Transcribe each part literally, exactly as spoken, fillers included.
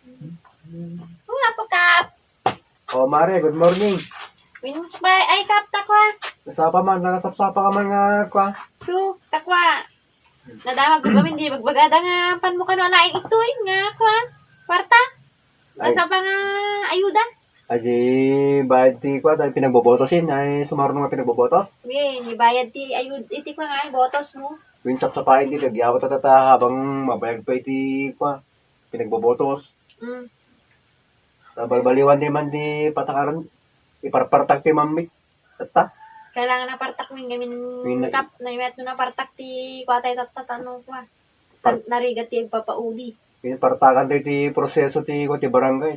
Nga po, Kap. Oh, Mare, good morning. Win, bay, ay, Kap, takwa. Nasapa man, nasapsapa ka man nga, kwa. So, takwa. Nadamag ko kami, di magbagada nga, pan mo kano alaing itoy, nga, kwa. Kwarta. Ay. Nasapa nga, ayuda. Ay, di, bayad ti, kwa, tayo pinagbobotosin. Ay, sumarno nga pinagbobotos. Win, ibayad ti, ayud, iti, kwa nga, ay, botos mo. Win, sapsapain ti, nagyawat ta, ta, habang mabayag pa iti, kwa, pinagbobotos. Mm. Nabalbaliwan di man di patakaran, iparpartak ti mammit. Tatta? Kailangan na partak mo yung gamin Yung na- kap, na yung na partak ti kuwatay tatta, ano kuwa. Par- Tan-, narigat ti ipapauli. Yung partakan ti, ti proseso ti, ti barangay.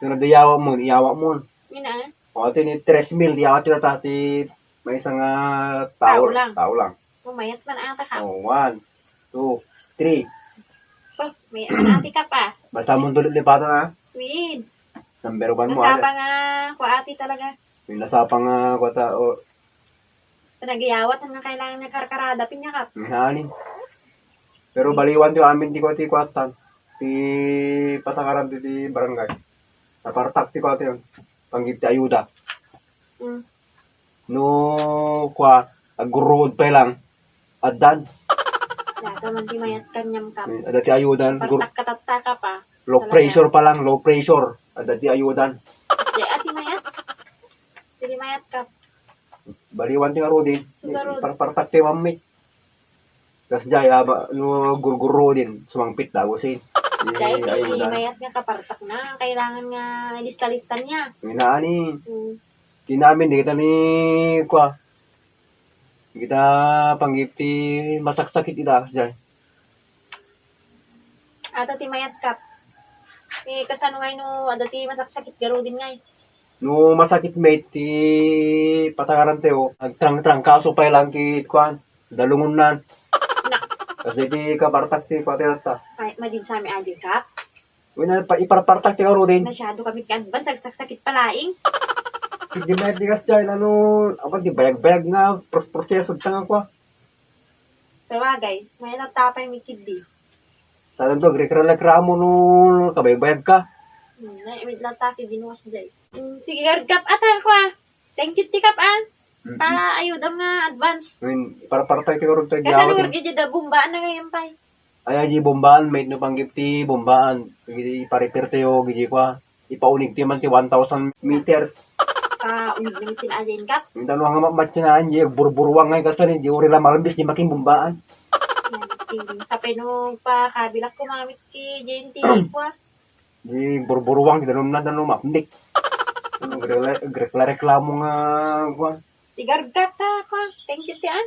Yung nadiyawa mo, iyawa mo. Yun na, eh. O, ito ni tres mil, di ako tinatati may isang ah, tao, Tao lang. Tao lang. Umayat man ata ka. Oh, one, two, three. Oh, may ano ati ka pa. Basta mo dulit lipatan, ha? Win. Number one mo, Nasapa ate. Nga, kwa ati talaga. Yung nasapa nga, kwa ta, o, Nagiyawat ang kailangan nga karkarada, pinyakap. Nga, ani. Pero baliwan ti amin ti kwa, ti kwatan. Ti patakaran ti, ti barangay. Napartak ti kwatan yun. Panggip ti ayuda. Mm. No, kwa, agruod pa lang. Addan. Yata man ti mayat kanyam kap. Adda ti ayudan. Gur- Partak katatta ka pa. Low Talaga. Pressure pa lang, low pressure. Adda ti ayudan. Di, ati mayat. Sige, mayat kap. Baliwan ti ngarudin. Ngarud. Par-, partak ti mammi. Tas jay, aba, no gurgurro din, sumangpit daw sin. Jay, Ay, ayun na. Mayat nga kapartak na. Kailangan nga lista-lista niya. May naani. Hmm. Kinamin, di kita ni, kwa. Di kita panggip ti masaksakit ita, jay. Ata ti mayat kap. Eh, kasano ngay no, ada ti masaksakit garudin ngay? No masakit met ti patakaran tayo, agtrang-trangkaso pay lang ti kuan, dalungonnan. Na. Kasi ti kapartak ti kuan ti rasta. Ay, madin sa amin, Adi Kap. Wala pa, iparpartak ti karudin. Masyado kami ti advance, agsaksakit palaing. Hindi met di kas dyan, ano, apan di bayag-bayag nga pros-, proseso ta nga kwa. Sabagay, may natapay mi kiddi. Tanam to, agreklamo no kabaybayag ka. Hmm, na, may natapay din was jay. Hmm, sige, gargap ata ko, ah. Thank you, tikap, ah. Mm-mm. Pa, ayudam nga advance. Min, para, para tayo tigurog tayo Kasi gyawat, ano, eh. Gigi da, bumbaan na ngayon, pay. Ay, ay, di bumbaan, may no panggip ti bumbaan. Gigi, iparipir tayo, gigi kwa. Ipaunig ti man ti one thousand meters. Ah, unig na mitin aja in kap. Yung tanong nga mamatsinaan, di burburuang ngay kastan, di uri la malambis, di makin bumbaan. Yan, sige. Sapay no pa kabilak ko, mamit ki J N T ko, ah. Di burburuang, di tanong na, tanong mapnik. Ano, gre-, gre-, reklamo nga, kwa. Tigargat ta, kwa. Thank you, ti, ah.